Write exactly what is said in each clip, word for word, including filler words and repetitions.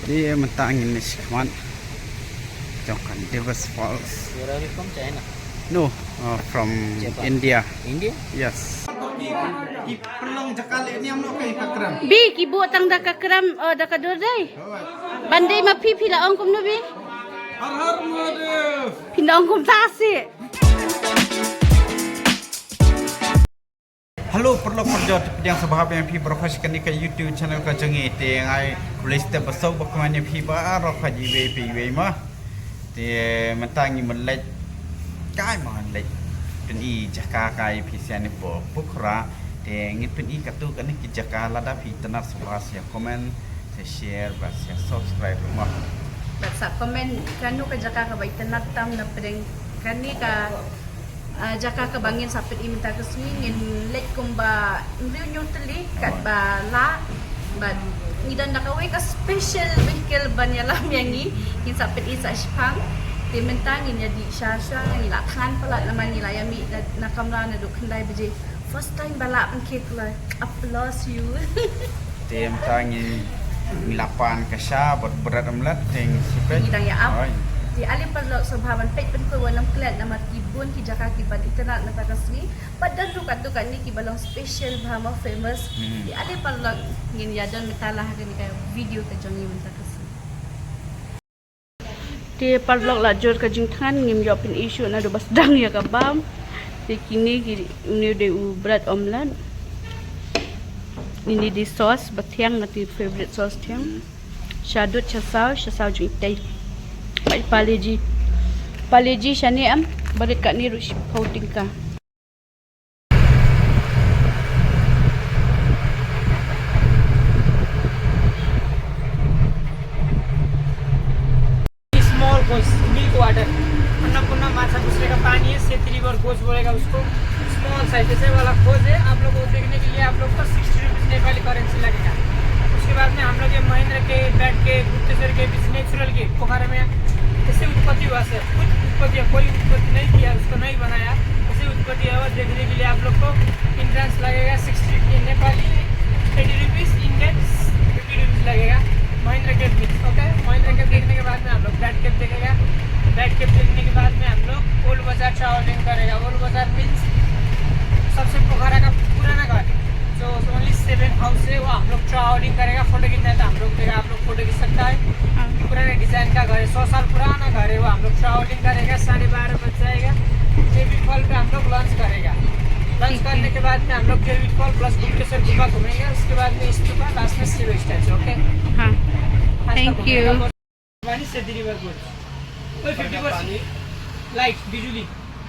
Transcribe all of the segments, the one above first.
Te mynta ngin ïa shim khmat jong ka Dewas Falls. You're from China? No, uh, from Japan. India. India? Yes. Bi ki buh tang da ka kram, oh, da ka dur dei. Ban dei ma phi, phi la ong kumno bi? Har Har Mahadev. Phi la ong kumta si. Hello paralok parajor, pdiang sngewbha ïa phi baroh sha kane ka YouTube channel ka jong ngi. Te nga ai khublei step ba suk ba kmen ïa phi baroh ha iwei pa iwei mo. Te mynta ngi mlien kai mo, leit pyni jaka kai phi sha ne Pokhara. Te ngin pyni katto katne ki jaka, lada phi itynnad sngewbha sa comment, sa share bad sa subscribe mo. Bad sa comment kano ka jaka kaba itynnad tam na pdeng kane ka ah, jaka kaba ngin sa pyni mynta ka sngi. Ngin leit kumba hynriew hynñiew tylli katba lah. Bad ngi don da kawei ka special vehicle ban ïalam ïa ngi. Ngin sa pyni sa shiphang. Te mynta ngin ïa dih sha shuwa, ngi la thngan palat namar ngi la ïa mih na, na kamra naduh khyndai baje. First time ba lah pynkhih, la applause you. Te mynta ngi, ngi la pan ka sha bad bread omelette, te ngi shu peit. Ngi dang ïa ap. Oi. Te ale paralok sngewbha ban peit pynkhih, wat nym klet namar ki bun ki jaka kiban itynnad mynta ka sngi. Bad don ruh katto katne kiba long special bha mo, famous. Hmm. Te ale paralok ngin ïa don mynta la ha kane ka video ka jong ngi mynta ka sngi. Te paralok, la jur ka jingthngan, ngim ïoh pyni shuh naduh ba sdang ïa ka bam. Te kine ki, une u dei u bread omelette. Ine i dei sauce ba thiang, nga te favorite sauce thiang. Sha dud sha saw, sha saw jingtei. Bai Parle-G. Parle-G shane em, ba rit katne ruh shiphew tyngka. Small Khoj, milk water, Annapurna माछा दूसरे का पानी है, सेती रिवर खोज बोलेगा उसको। Small size ऐसे वाला खोज है। आप लोग को देखने के लिए आप लोग को सिक्सटी रुपीज नेपाली करेंसी लगेगा। उसके बाद में हम लोग ये महेंद्र के, बैट के, गुप्तेश्वर के बीच नेचुरल के पोखरा में ऐसे उत्पत्ति हुआ सर, खुद उत्पत्ति है, कोई उत्पत्ति नहीं किया, उसको नहीं बनाया, ऐसे उत्पत्ति है। और देखने के लिए आप लोग को एंट्रेंस लगेगा sixty Nepali, eighty rupees, Indian fifty rupees लगेगा। महेंद्र केव बीच, ओके। महेंद्र केव देखने के बाद में हम लोग बैट केव देखेगा। बैट केव देखने के बाद में हम लोग ओल्ड बाजार ट्रैवलिंग करेगा। ओल्ड बाजार मीन्स सबसे पोखरा का पुराना घर, जो ओनली सेवन हाउस है, वो हम लोग ट्रैवलिंग करेगा। फोटो खींचना है तो हम लोग देगा, आप लोग फोटो खींच सकता है। हाँ। पुराने डिजाइन का घर है, सौ साल पुराना घर है, वो हम लोग ट्रैवलिंग करेगा। साढ़े बारह बज जाएगा। जेबी फॉल पे हम लोग लंच करेगा। लंच ठीक है। करने के बाद में हम लोग जेबी फॉल प्लस गुप्तेश्वर गुफा घूमेंगे। उसके बाद में स्तूपा, लास्ट में शिव स्टैचू, ओके? हाँ। आज का थैंक यू। प्रोग्राम पानी से डिलीवर बोल। कोई फिफ्टी परसेंट लाइट, बिजली,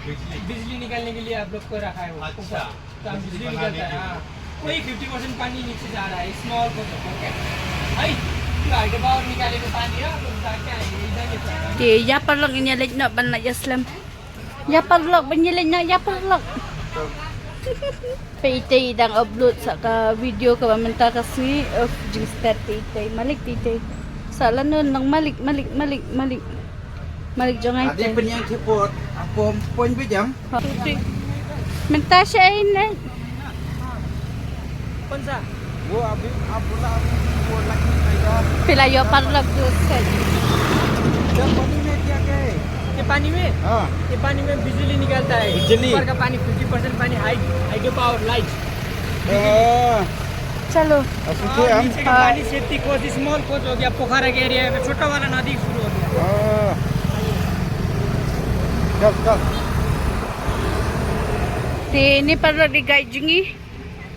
बिजली। बिजली निकालने के लिए आप लोग को रखा है वो। अच्छा। ऊपर। तो हम बिजली निकालते हैं, हाँ। कोई फिफ्टी परसेंट पानी नीचे जा रहा है, स्मॉल को तो, ओके? भाई, तो हाइड्रो पावर निकाले तो पानी है, तो उधर क्या है? इधर ये तो है। Te ïa paralok, ngin ïa leit noh ban leit ïa slem. Ïa paralok, ban ïa leit noh, ïa paralok. Peit itei, i dang upload sa ka video kaba mynta ka sngi, eh, jingstad peit itei, malik peit itei. Sa lano nang malik, malik, malik, malik. Malik jong ngi. Adi pynïang ki pot, apa pon bejam? Mynta sha ine. कौन सा? वो अभी आप बोला, अभी वो लकड़ी का यार। Phi la ïoh paralok tu se. जब पानी में क्या क्या है? ये पानी में? हाँ। ये पानी में बिजली निकलता है। बिजली? ऊपर का पानी फिफ्टी परसेंट पानी हाइड-, हाइड्रो पावर लाइट। हाँ। चलो। अब हाँ, नीचे का पानी सेती खोज, स्मॉल खोज हो गया, पोखरा के एरिया में छोटा वाला नदी शुरू हो गया। हाँ। चल, चल। Te ne paralok, dei guide jong ngi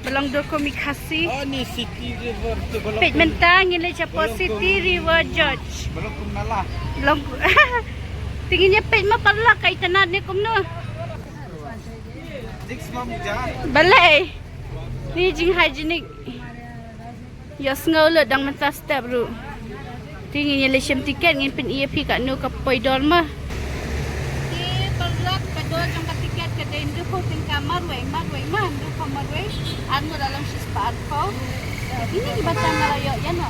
ba long dur kum i Khasi. Oh, ni City River tu, ba long. Peit mynta ngin leit shapoh City River Gorge. Ba long kum nala. Ba long. Te ngin ïa peit ma paralok, ka itynnad ne kumno. Balei? Ni jinghygienic. Ïohsngew lut dang mynta step ruh. Te ngin ïa leit shim tiket, ngin pyni ïa phi katno ka poi dor ma. Te paralok, ka dor jong ka tiket ka dei hynriewphew tyngka marwei, marwei ma, hynriewphew marwei. Arngut la long shispah arphew. Te kine kiba tang nga la ïoh ïa no.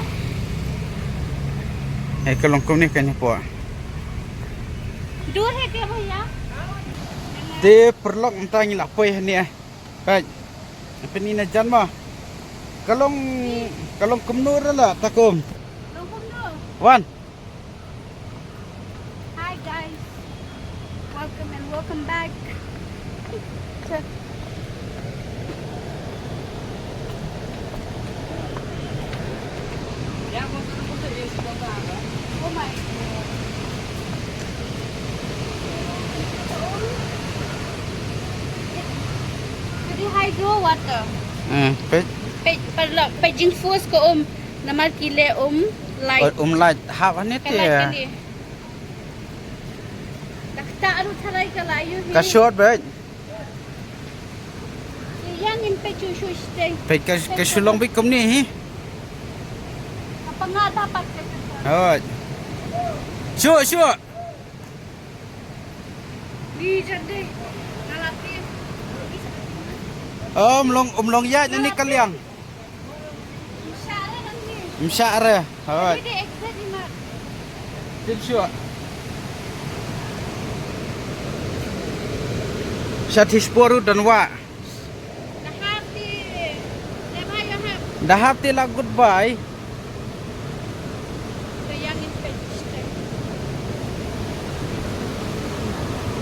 Eh, ka long kumne kane poi. Dur hai kya bhaiya? Te paralok, mynta ngi la poi hangne. Peit. Peit ine jan ma. Ka long, ka long kumno re la Takum? Long kumno? One. Hi guys, welcome and welcome back. Oh my God. Jadi hydro water. Hmm, peit. Peit, paralok, peit jingfus ka um. Namar ki leh um lait. Oh, um lait. Hap hangne te. Ka lait kane. Da kata aru tharai ka la ïohi. Ka short beit. Ïa ngin peit shuh shuh shatei. Peit ka, ka shu long beit kumne hi. Ka panga da pat ka. Hooid. Shuh, shuh. Di jadi. Nalati. Um long, um long ïaid na ne ka liang. Ym shah re. Hooid. Tin shuh. Sha Thishporu don wah. Da hap te la goodbye.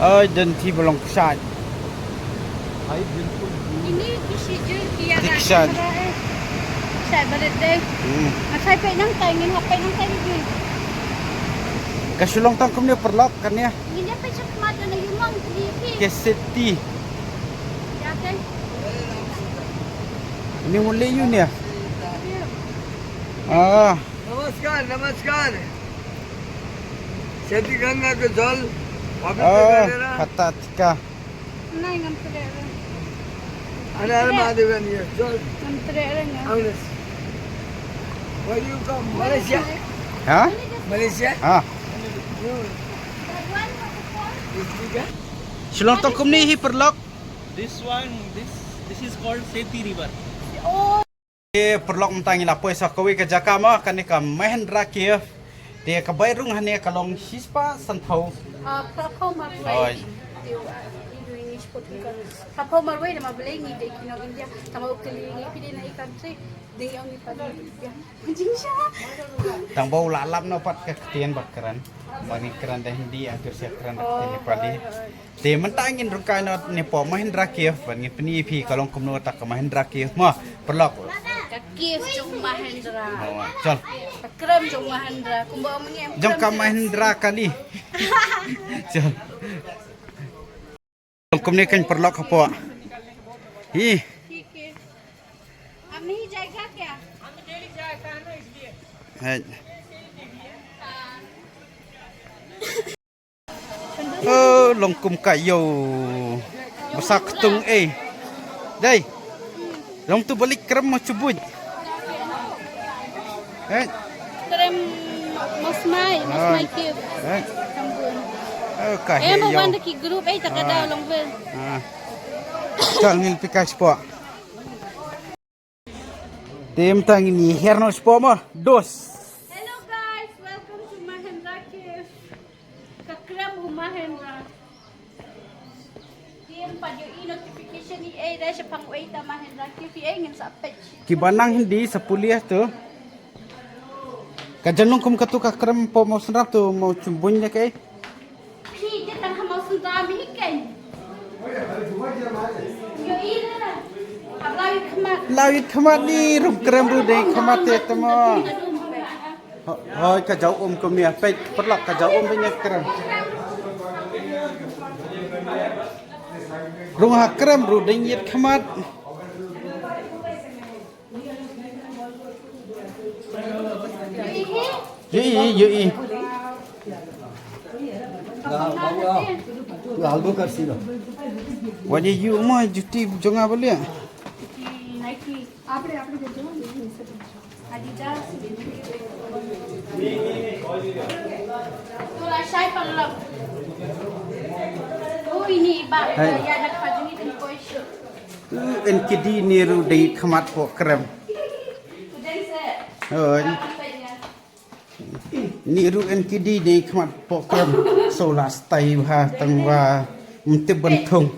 Ai, don ti ba long kshaid. Ai, bilkul. Ini ki shijil ki ïa. Tik shan. Shai balet dei. Hmm. Nga shai peit nangtai, ngin hap peit nangtai ni. Ka shu long tang kumne paralok kane. Ngin ïa peit shakhmat na ïumang ki. Ke seti. Ïa ke. Ini mule yu ne. Ah. नमस्कार, नमस्कार। सेती गंगा के जल पवित्र करेला। Kata tika. Nai ngam treh re. Ada, ada Mahadev ni, jol. Ngam treh re nga. Agnes. Where you come? Malaysia? Ha? Malaysia? Ha. You. Shu long tang kumne hi paralok. This one, this, this is called Seti River. Oh. Te paralok mynta ngi la poi sa kawei ka jaka mo, kane ka Mahendra Cave. Te ka bai rung hangne ka long shispah sanphew. Ah, phra phew marwei. Oi. Phra phew marwei, namar balei ngi dei ki nong India, tang ba u kylli ngi phi dei na i country, dei ong ngi pat India. Jingshisha. Tang ba u la lap noh pat ka ktien ba kren. Ba ngi kren da Hindi, angtur sa kren da ktien Nepali. Te mynta ngin rung kai noh ne poh Mahendra Cave, ban ngin pyni phi ka long kumno ta ka Mahendra Cave mo, paralok. Ka cave jong Mahendra. Oh, chal. Ka krem jong Mahendra, kumba ong ngi. Jong ka Mahendra kali. Chal. Long kumne kan paralok hapoh. Hi. Hai. Oh, long kum ka ïew. Ba sa ktung ei. Dei. Long tu ba leit krem mo shu buit. Eh. Krem mo smai, mo smai ki. Eh. Sambun. Oh, ka ïew. Eh, mo wan da ki group ei, ta ka daw long vel. Ah. Chal ngin phi kai shapoh. Te mynta ngin ïa hiar noh shapoh mo. Dos. Hello guys, welcome to Mahendra Cave. Ka krem u Mahendra. Te ym pat ïohi notification ei ei da shaphang wei ta Mahendra Cave ei, ngin sa peit. Kiba nang Hindi sa pule to. Ka jan long kum katu ka krem poh Mawsynram to, mo shu buit ne kaei. Law ïit khmat ni, rung krem ruh dei khmat te tamo. Ho-, hoi ka jaw um kumne, peit paralok ka jaw um dei ïa krem. Rung ha krem ruh dei ïit khmat. Ïohi, ïohi. Wat ïa ïoh mo juti jong nga ba liah. Hai. U N K D ne ruh dei khmat poh krem. Oi. Ne ruh N K D dei khmat poh krem. So la stai bha tang ba ym tip ban thung.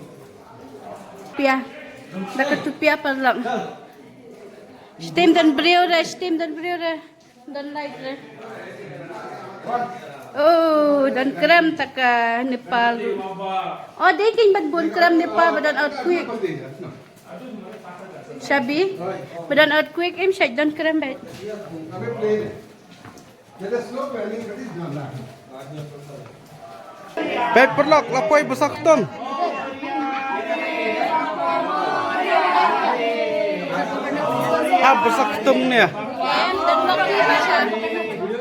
Pia. Da katu pia paralok. Shim don briew re, shim don briew re. Don light re. Oh, don krem ta ka Nepal. Oh, dei kein ban bun krem Nepal ba don earthquake. Shabi, ba don earthquake em shait don krem bad. Peit paralok, la poi basa ktung. Ah, basa ktung ne.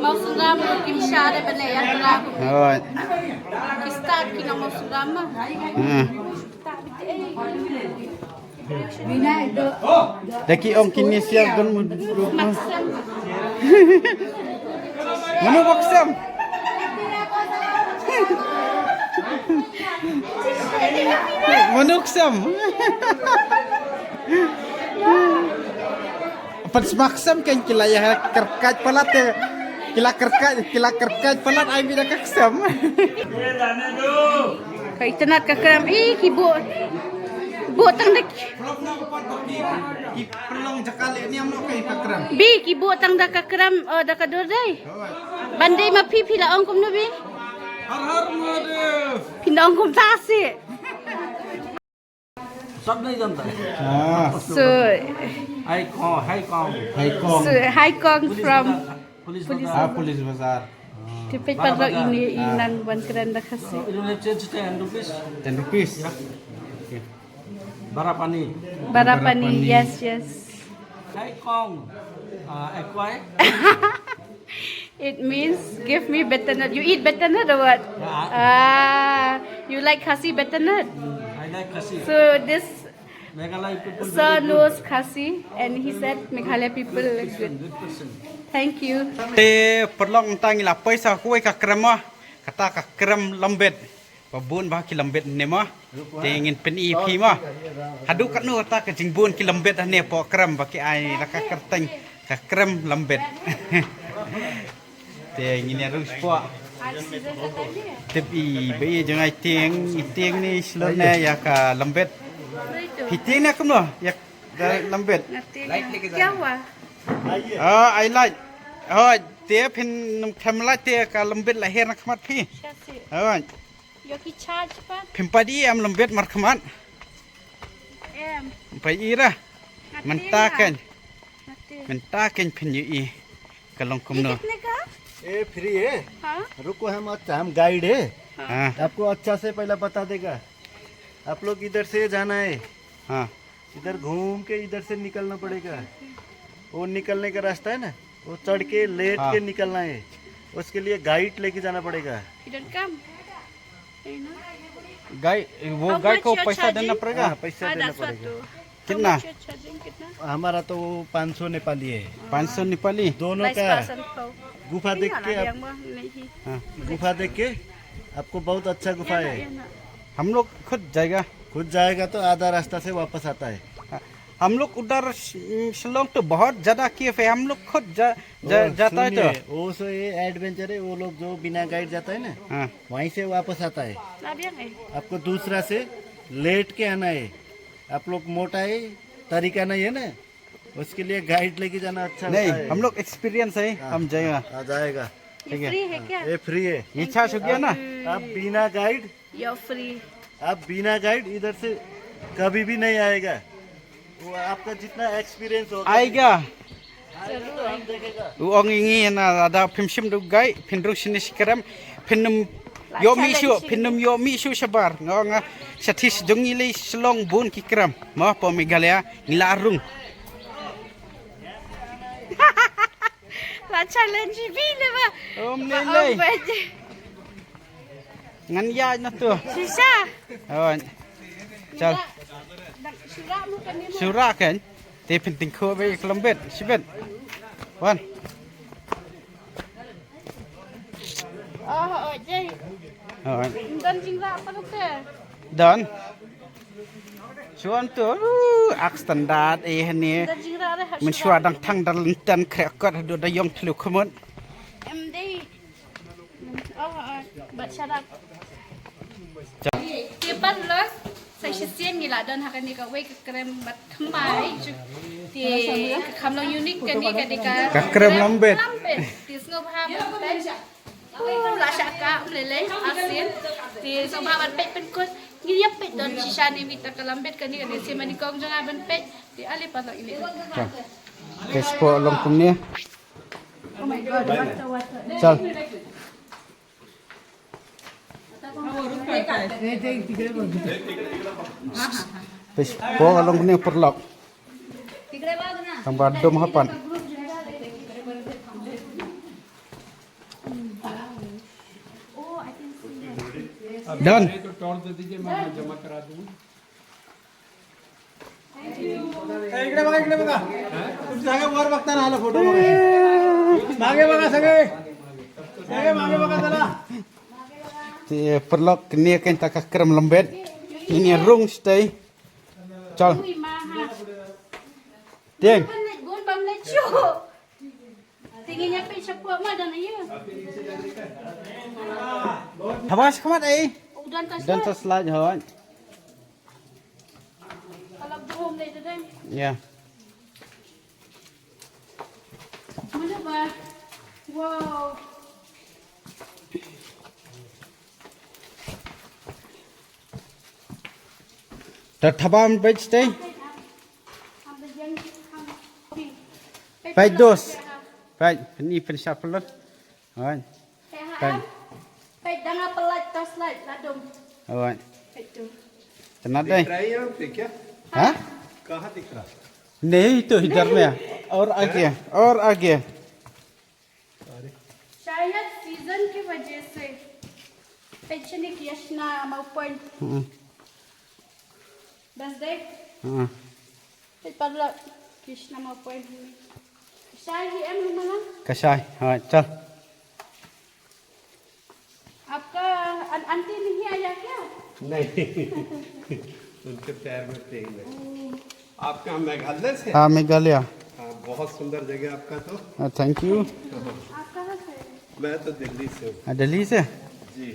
Mawsynram kim sha de bane yatra. Alright. Ki start ki na Mawsynram ma. Hmm. Da ki ong kine siar don mu. Mano ba ksew? Mano ksew? Pat sma ksew kan ki la ïa kyrkhat palat te. Ki la kyrkhat, ki la kyrkhat palat ai mi da ka ksew. Ka itynnad ka krem, eh, ki buh. Buh tang da ki. Bi, ki buh tang da ka krem, oh, da ka dur dei. Ban dei ma phi, phi la ong kumno bi? Har Har Mahadev. Phi la ong kumta si. सब नहीं जानता है। हाँ। So, Hai Kong, Hai Kong। Hai Kong। So, Hai Kong from police police बाजार। हाँ, पुलिस बाजार। Te peit paralok, ini i nang ban kren da Khasi. इन्होंने चेंज किया ten rupees। Ten rupees। या। Okay। बारा पानी। बारा पानी, yes, yes। Hai Kong, uh, aqua। It means give me butternut. You eat butternut or what? Yeah. Ah, you like Khasi butternut? I like Khasi। So this Meghalaya people sir very good। Knows Khasi and he said Meghalaya people are good। Good person। Thank you। Te paralok, mynta ngi la poi sa kawei ka krem mo. Kata ka krem lambet. Ba bun bha ki lambet ne mo. Te ngin pyni phi mo. Haduh katno kata ka jingbun ki lambet ne po krem ba ki ai la ka kyrteng ka krem lambet. Te ngin ïa rung spot. Tip i ba i jong ai tieng, i tieng ni slot ne ïa ka lambet. Phi tieng ne kumno ïa ka lambet. क्या हुआ? Ah, ai light. Hoi, te phin nym khlem light te ka lambet la her na khmat phi. Hoi. Yo ki charge pat. Phim pat i em lambet markhmat. Em. Phim pat i ra. Mynta kan. Mynta kan phin ïohi. Ka long kumno. ये कितने का? ये फ्री है। हाँ। रुको, हम अच्छा, हम गाइड है। हाँ। आपको अच्छा से पहला बता देगा। आप लोग इधर से जाना है। हाँ। इधर घूम के इधर से निकलना पड़ेगा। वो निकलने का रास्ता है ना, वो चढ़ के लेट हाँ। के निकलना है। उसके लिए गाइड लेके जाना पड़ेगा। इधर कम। गाइड, वो गाइड को पैसा देना पड़ेगा? हाँ, पैसा देना पड़ेगा। कितना? हमारा तो वो पाँच सौ नेपाली है। पाँच सौ नेपाली? दोनों का। गुफा देख के आप, हाँ। गुफा देख के आपको बहुत अच्छा गुफा है। हम लोग खुद जाएगा। खुद जाएगा तो आधा रास्ता से वापस आता है। हाँ, हम लोग उधर श-, शिलोंग तो बहुत ज्यादा केव है, हम लोग खुद जा, जा, वो जाता है तो। सुनिए, वो सो ये एडवेंचर है, वो लोग जो बिना गाइड जाता है ना, हाँ। वहीं से वापस आता है। आपको दूसरा से लेट के आना है। आप लोग मोटा है, तरीका नहीं है ना, उसके लिए गाइड लेके जाना अच्छा होता है। नहीं, हम लोग एक्सपीरियंस है, हाँ, हम जाएगा। हाँ, जाएगा। ठीक है। फ्री है क्या? ये फ्री है। ये चार्ज हो गया ना? आप बिना गाइड You're free। आप बिना गाइड इधर से कभी भी नहीं आएगा। वो आपका जितना एक्सपीरियंस होगा, आएगा। जरूर आएगा। वो ong ngi na ada phim shim du gai, phin rung shini shi krem, phin num yo mi shu, phin num yo mi shu shabar. Nga nga shatis jong ngi lei Shillong bun ki krem. Ma po Meghalaya ngi la rung. La challenge bi le ba. Om ne lei. Ngan ïaid na tu. Shisha. Oh. Chal. Shura kan. Te pynting kho be ka lambet, shibet. Wan. Oh, oh, jai. Oh. Dan jingra pa te. Dan. Shuan tu, uh, ak standard eh ni. Dan jingra re. Mynshuwa dang thang da lynten krekot haduh da ïong thlu khmut. Em dei. Oh, oh, bat sharak. Kipan lo. Sa shisien ngi la don ha kane kawei ka krem bad thymmai. Te ka kham long unique kane ka dei ka Ka krem lambet. Lambet. Te sngewbha ban peit. Oh, la shah ka, um lei lei, arsien. Te sngewbha ban peit pynkut. Ngi ïa peit don shisha ne mita ka lambet kane kane sien ma nyngkong jong nga ban peit. Te ale paralok ine. Chal. Te shu long kumne. Oh my God, water, water. Chal. Pis po long ne paralok. Tang ba dum hapan. Done. तो टॉर्च दे दीजिए, मैं जमा करा दूँ. ए, इकडे बघा, इकडे बघा. तुमच्या सगळे वर बघताना आला फोटो बघा. मागे बघा सगळे. सगळे मागे बघा जरा. Te paralok, kane ka dei ka krem lambet. Kane rung shatei. Chal. Tieng. Haba shi khmat ei. Udan tas lai hoi. Kalau bohong dai dai. Ya. Mana ba? Wow. Tat habam page te. Page dos. Page ni pen sharp lor. Hoi. Page. Page danga pelat tas light ladum. Hoi. Page tu. Tena dai. दिख रहा है यहाँ पे क्या? Ha? कहाँ दिख रहा? नहीं तो इधर में है। और आगे, और आगे। शायद सीजन की वजह से. Peit shane ki ïashna mawpoint. Hmm. Bas dei. Hmm. Peit paralok ki ïashna mawpoint. Shai hi em lumana. Ka shai. Ha, chal. आपका आंटी नहीं आया क्या? नहीं. उनके पैर में पेन है. आपका मेघालय से? हाँ, मेघालय. हाँ, बहुत सुंदर जगह आपका तो. हाँ, थैंक यू. आप कहाँ से? मैं तो दिल्ली से हूँ. हाँ, दिल्ली से? जी.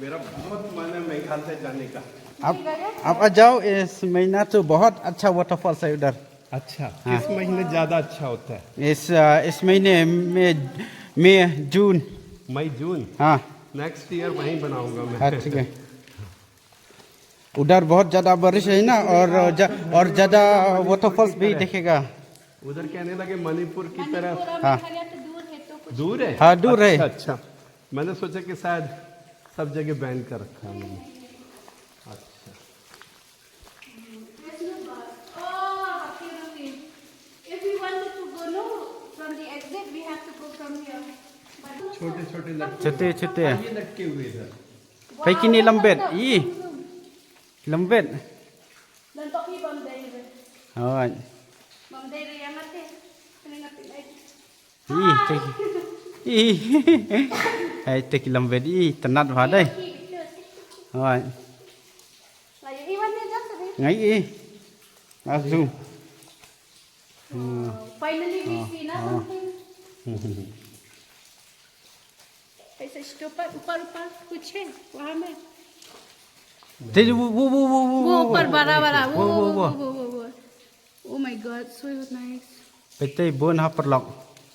मेरा बहुत मन है मेघालय जाने का. आप, आप आ जाओ, इस महीना तो बहुत अच्छा वाटरफॉल्स है उधर. अच्छा, हाँ. किस महीने ज्यादा अच्छा होता है? इस, अ, इस महीने, मई, मई, जून. मई, जून? हाँ. नेक्स्ट ईयर वहीं बनाऊंगा मैं. हाँ, ठीक है. उधर बहुत ज्यादा बारिश है ना, और ज-, और ज्यादा वाटरफॉल्स भी देखेगा. उधर कहने लगे मणिपुर की तरफ. हाँ. दूर है? हाँ, दूर है. अच्छा, अच्छा. मैंने सोचा कि शायद सब जगह बैन कर रखा है उन्होंने. अच्छा. If we wanted to go, no, from the exit, we have to go from here. छोटे छोटे लटके. छोटे छोटे. ये लटके हुए इधर. Peit kine lambet. Ih. Lambet. Hoi. Ih, te. Ih. Hai, te ki lambet. Ih, tynat bha dei. Hoi. Ngai ih. Langsung. Wow, finally we see na something. Peit sa sha ऊपर, ऊपर, ऊपर कुछ है वहाँ में. Te, wo, wo, wo, wo, wo, वो wo. ऊपर बड़ा वाला, वो, वो, वो, वो, वो. वो, वो, वो, वो. Oh my God, so nice. Peit te bun ha paralok.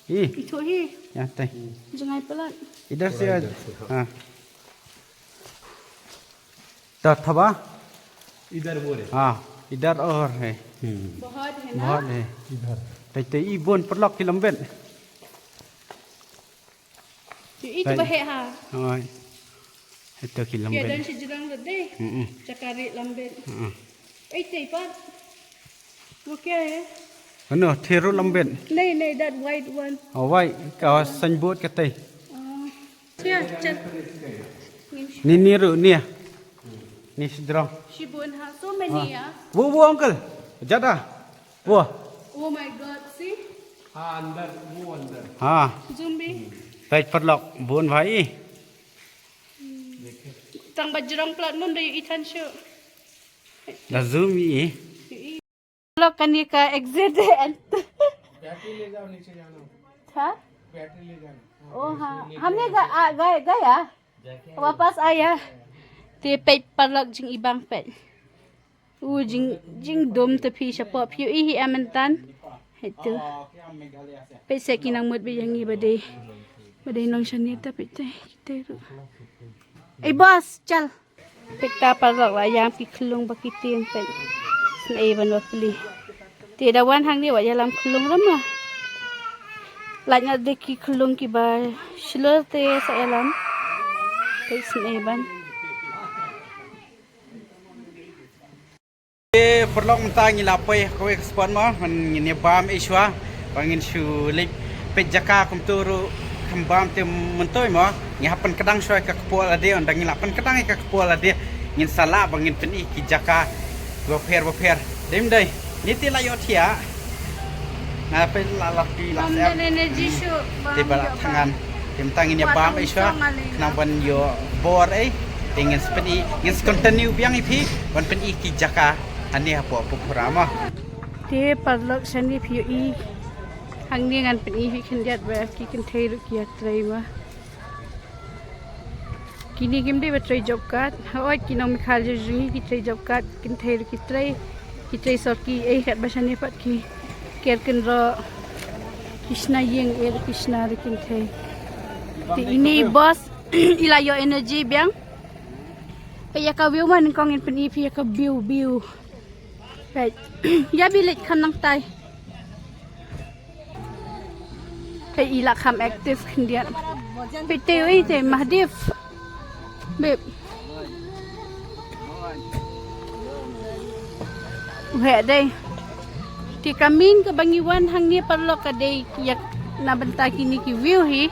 Ih. Ito hi. Ya te. Jngai palat. इधर से आ. हाँ. तो थवा? इधर वो रहे. हाँ, इधर और है. हम्म. बहुत है ना? बहुत है. इधर. Te, te, ih bun paralok ki lambet. Ih, ito ba he ha. Oi. Ito ki lambet. Ki don shi jrong de. Mm-mm. Chakari lambet. Mm-mm. Ei, te pat. वो क्या है? Ano, thero lambet. नहीं, नहीं, that white one. Oh, white. Ka signboard kata. Oh. Ni, ni ruh, ni. Ni sdrong. Shibun ha, so many, ah. Wo, wo, uncle. Jada. Wo. Oh my God, see? हाँ, अंदर, वो अंदर. हाँ. Zoom भी. Peit paralok, bun bha i. Tang ba jrong palat mum da ïohi than shuh. Da zoom i. Paralok, kane ka exit and battery ले जाओ, नीचे जाना. हाँ? बैटरी ले जाना. ओ हाँ, हमने ग-, आ, गए, गया. वापस आया. Te peit paralok jingibang peit. U jing jing dum te phi shapoh phi ïohi hi em myntan. Hei tu. Peit se ki nang mut beit ïa ngi ba dei. Ba dei nong shane ta peit te. Kita ruh. Ei boss, chal. Peit ta paralok la ïam ki khyllung ba ki tieng peit. Sngewbha ban ba pli. Te da wan hangne wat ïalam khyllung ram ma. Lait nga de ki khyllung kiba shlur te sa ïalam. Peit sngewbha ban. Te paralok mynta ngi la poi ha kawei ka spot mo, ngin ïa bam ei shuwa ba ngin shu leit peit jaka kumtu ruh kham bam te myntoi mo. Ngi hap pynkdang shuwa ka kpoh lade, ynda ngi la pynkdang ka kpoh lade ngin sa lah ba ngin pyni ki jaka bapher bapher. Dei ym dei? Ni te la ïoh thiah. Nga peit la la pi la sep. Te ba la thangan. Te mynta ngin ïa bam ei shuwa khnang ban ïoh bor ei. Te ngin sa pyni, ngin sa continue biang ïa phi ban pyni ki jaka hangne hapoh Pokhara mo. Te paralok shane phi ïohi. Hangne ngan pyni phi khyndiat ba ki kynthei ruh ki ïatrei mo. Kine kim dei ba trei job card. Hooid ki nong Meghalaya jong ngi ki trei job card, kynthei ruh ki trei, ki trei sorki, ei katba shane pat ki ker kynroh, ki shna ïing, ei ruh ki shna ruh kynthei. Te ine i boss i la ïoh energy biang. Peit ïa ka view mo, nyngkong ngin pyni phi ïa ka view, view. Peit. Ïa bi leit kham nangtai. Peit i la kham active khyndiat. Peit te ui te Mahadev. Beb. Heh dei. Te ka main kaba ngi wan hangne paralok ka dei ïa na bynta kine ki view hi.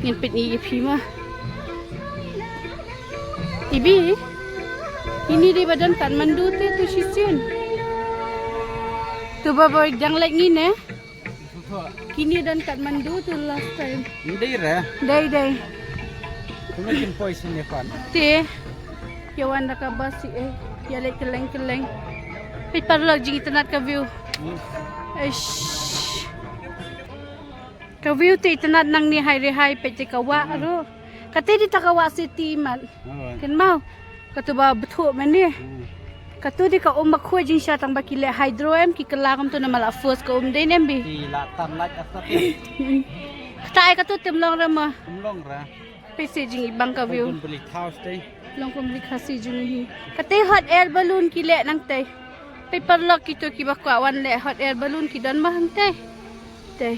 Ngin pyni ïa phi mo. Ibi. Ini dei ba don Kathmandu te tu shisien. Tu ba ba dang leit ngin eh. Kine don Kathmandu tu last time. Dei re. Dei dei. Kumno kin poi sini pan. Te. Ïa wan da ka bus eh. Ïa leit kylleng kylleng. Peit paralok jingitynnat ka view. Hmm. Eish. Ka view te itynnat nangne hai re hai peit te ka wah ruh. Kata dei ta ka wah city mat. Oh. Kynmaw. Katu ba bthuh mane. Hmm. Katu dei ka um ba khua jingsha tang ba ki leh hydro em ki kylla kumtu namar la force ka um dei nem bi. Ki la tan lait asap. Kata ai katu te ym long re mo. Ym long re. Peit se jingibang ka view. Peit dun beli thaw stay. Long kum ri Khasi jong ngi hi. Kata hot air balloon ki leh nangtai. Peit paralok kito kiba kwah wan leh hot air balloon ki don mo hangtai. Te.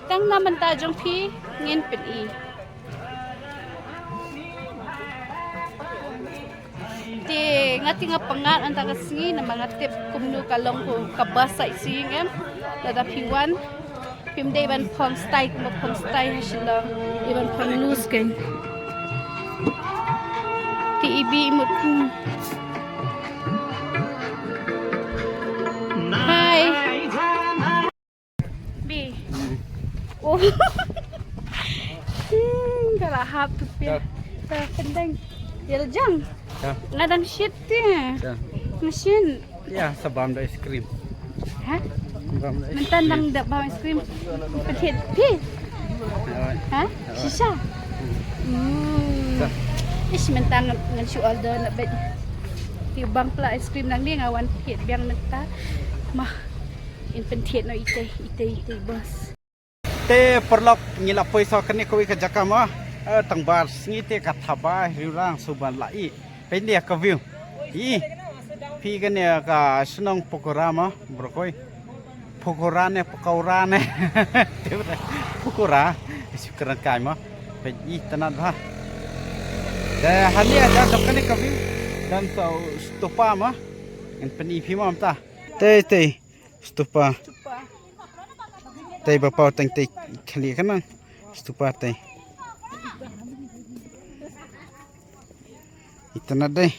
Tang na bynta jong phi ngin pyni. Te nga te nga pyngngad mynta ka sngi namar nga tip kumno ka long ko kaba sightseeing em. Lada phi wan phim dei ban phong style kumba phong style ha Shillong. Dei ban phong loose kein. Te ibi i mut kum. Hi. Bi. Oh. Hmm, ka la hap tu pia. Ya. Ka pendeng. Ya la jang. Ya. Nga dang shit te. Ya. Machine. Ya, sa bam da ice cream. Ha? Bam da ice cream. Mynta dang da bam ice cream. Pynhiar phi. Ya. Ha? Ya. Shisha. Hmm. Ya. Ish, mynta ngan, ngan shu order na bed. Te bang pla ice cream nangne nga wan pynhiar biang mynta. Mah. In pynthied noh ite, ite, ite, boss. Te paralok ngi la poi sa kane kawei ka jaka mo. Eh, tang bar sngi te ka thaba riewrang suban la i. Peit ne ka view. I. Phi kane ka shnong Pokhara mo, bro koi. Pokhara ne, Pokhara ne. Te Pokhara. Isu keran kai mo. Peit i tanat bha. Te hani ada sa kane ka view. Dan sa stupa mo. Ngan pyni phi mo mynta. Te, te. Stupa. Stupa. Tei ba paw teng tei khali kana. Stupa tei. Itynnat dei.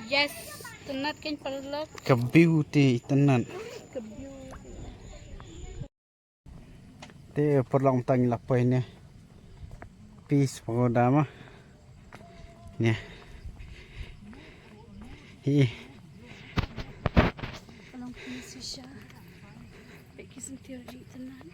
Yes, itynnat kan paralok. Ka view te itynnat. Ka view. Te paralok mynta ngi la poi ne. Peace Pagoda ma. Ne. Hi. Ka long peace shisha. Peit ki syntiew jingtynnat.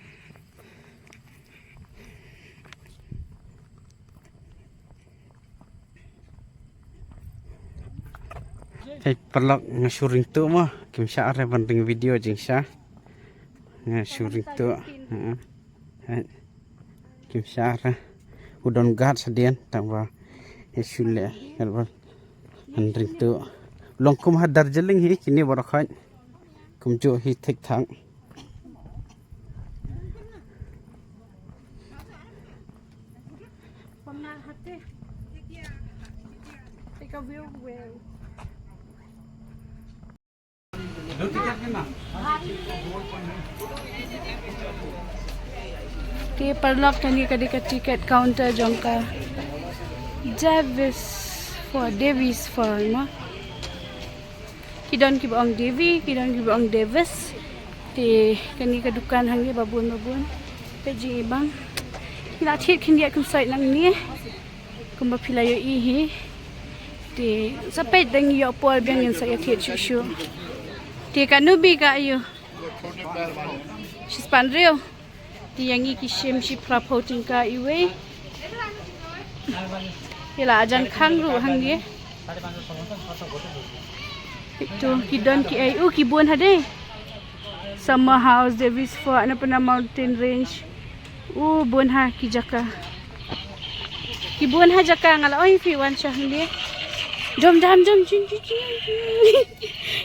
Paralok, nga shu ring tuh mo, kim shah re ban ring video jingshisha. Nga shu ring tuh. Ha. Hai. Kim shah re. U don guard shadien, tang ba nga shu leh, kan ba ban ring tuh. Long kum ha Darjeeling hi kine baroh khoit. Kumjuh hi thik thang. Take a view, view. Te paralok, kane ka dei ka ticket counter jong ka Davis Falls, Davis Falls mo. Ki don kiba ong Devi, ki don kiba ong Davis. Te kane ka dukan hangne ba bun ba bun. Peit jingibang. Ki la thied khyndiat khynsoit nangne. Kumba phi la ïohi hi. Te sa peit, dang ïoh por biang ngin sa ïa thied shuh shuh. Te ka Nubi ka aiu? Shi spah hynriew. Te ïa ngi ki shim shi phra phew tyngka iwei. Ki la jan khang ruh hangne. Peit to, ki don kiei, u ki bun ha dei. Summer House, Davis Falls, Annapurna Mountain Range. U bun ha ki jaka. Ki bun ha jaka, nga la ong ïa phi wan sha hangne. Dom dam dom jin jin jin.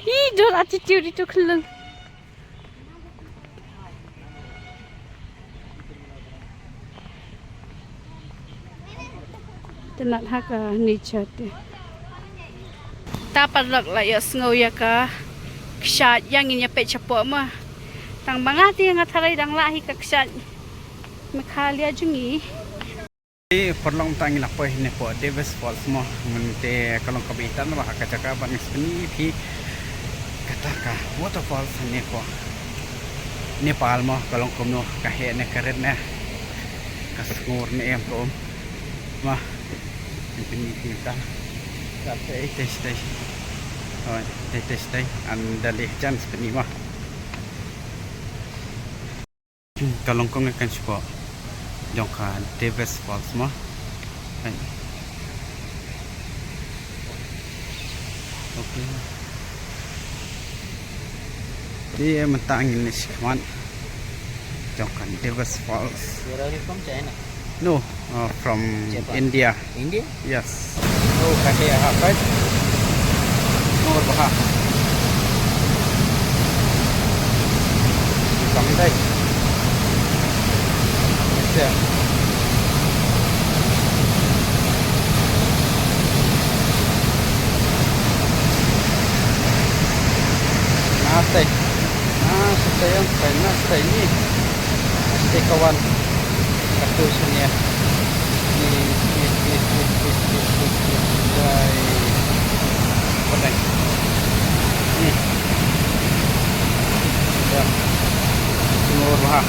Ih, dor attitude itu khlung. Tynnat ha ka nature te. Ta paralok, la ïohsngew ïa ka kshaid, ïa ngin ïa peit shapoh mo. Tang ba nga te nga tharai dang lah hi ka kshaid Meghalaya jong ngi. Te paralok, mynta ngi la poi hangne hapoh Davis Falls mo. Mynta ka long kaba itynnat bha ka jaka, bad ngi sa pyni ïa phi kata ka waterfalls hangne hapoh Nepal mo, ka long kumno, ka heh ne ka rit ne, ka sngur ne em ka um. Mo, ngi pyni ïa phi mynta. Ka tei tei tei. Oh, tei tei tei. An da leh jan sa pyni mo. Ka long kong kan shapoh jong ka Davis Falls mo. Kan. Okay. Te mynta ngin leit shakhmat jong ka Davis Falls. Where are you from, China? No, uh, from Japan. India. India? Yes. Oh, ka heh ha, right? Sngur bha. Kam dei. Yes, sir. Nastei. Nastei, nastei ni. Nastei kawan. Katu sini ya. Ni, ni, ni. Dai. Apa dai? Ni. Ya. Sngur bha.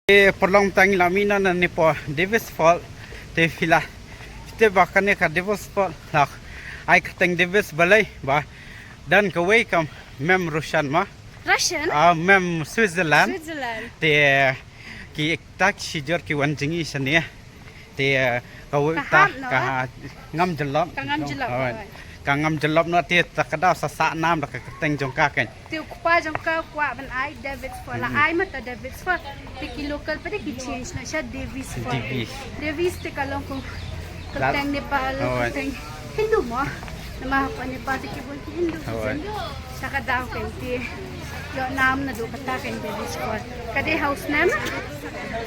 Te paralok, mynta ngi la mih noh nangne hapoh Davis Falls. Te phi la, phi tip ba kane ka Davis Falls la ai kyrteng Davis balei ba don kawei ka mem Russian mo. Russian? Ah, mem Switzerland. Switzerland. Te kita ki shijur ki wan jngi shane. Te, eh, ka wei ka ta, hap noh, ka eh? Ngam jyllop. Ka ngam jyllop, oh, eh. Ka ngam jyllop noh, te ta ka daw sa sah nam da ka kyrteng jong ka, kan. Te u kpa jong ka u kwah ban ai Davis Falls, la ai mynta Davis Falls. Te ki local pat ki change noh sha Davis Falls. Davis. Davis te ka long kum kyrteng Nepal, oh, eh, kyrteng Hindu mo. Namar hapoh Nepal te ki bun ki Hindu. Hawai. Sa ka daw kan te ïoh nam naduh kata kan Davis Falls. Ka dei ha u snem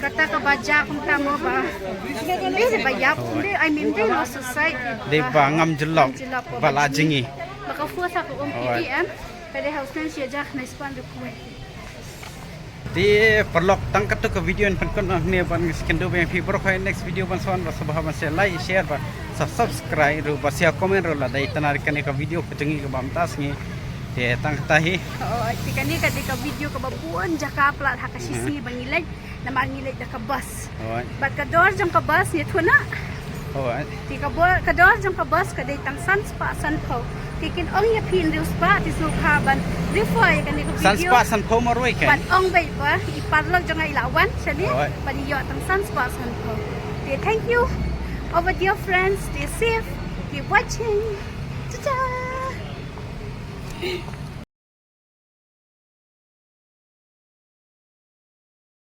kata kaba jia kumta mo ba. Dei ba ïap, dei, I mean, dei low society. Dei ba ngam jyllop. Ngam jyllop ba la jngi. Ba ka force ha ka um. Hawai. P D M. Ka dei ha u snem shi hajar khyndai spah hynriew phew. Te paralok, tang katto ka video ngan pynkut hangne, bad ngan sa ïakynduh biang ïa phi baroh ha next video. Ban sngewbha ban sa like, share bad sa subscribe ruh bad sa comment ruh lada itynnad ïa kane ka video ka jong ngi kaba mynta sngi. Te tang kata hi. Oh, te kane ka dei ka video kaba bun jaka palat ha ka shisngi ba ngi leit, namar ngi leit da ka bus. Alright. Bad ka dor jong ka bus ïathuh noh. Alright. Te ka bor, ka dor jong ka bus ka dei tang san spah sanphew. Te kin ong ïa phi hynriew spah, te sngewbha ban refer ïa kane ka video. San spah sanphew marwei kan? Ban ong beit ba i paralok jong nga i la wan shane. Alright. Ban ïoh tang san spah sanphew. Te thank you. Over dear friends, stay safe. Keep watching. Ta-ta.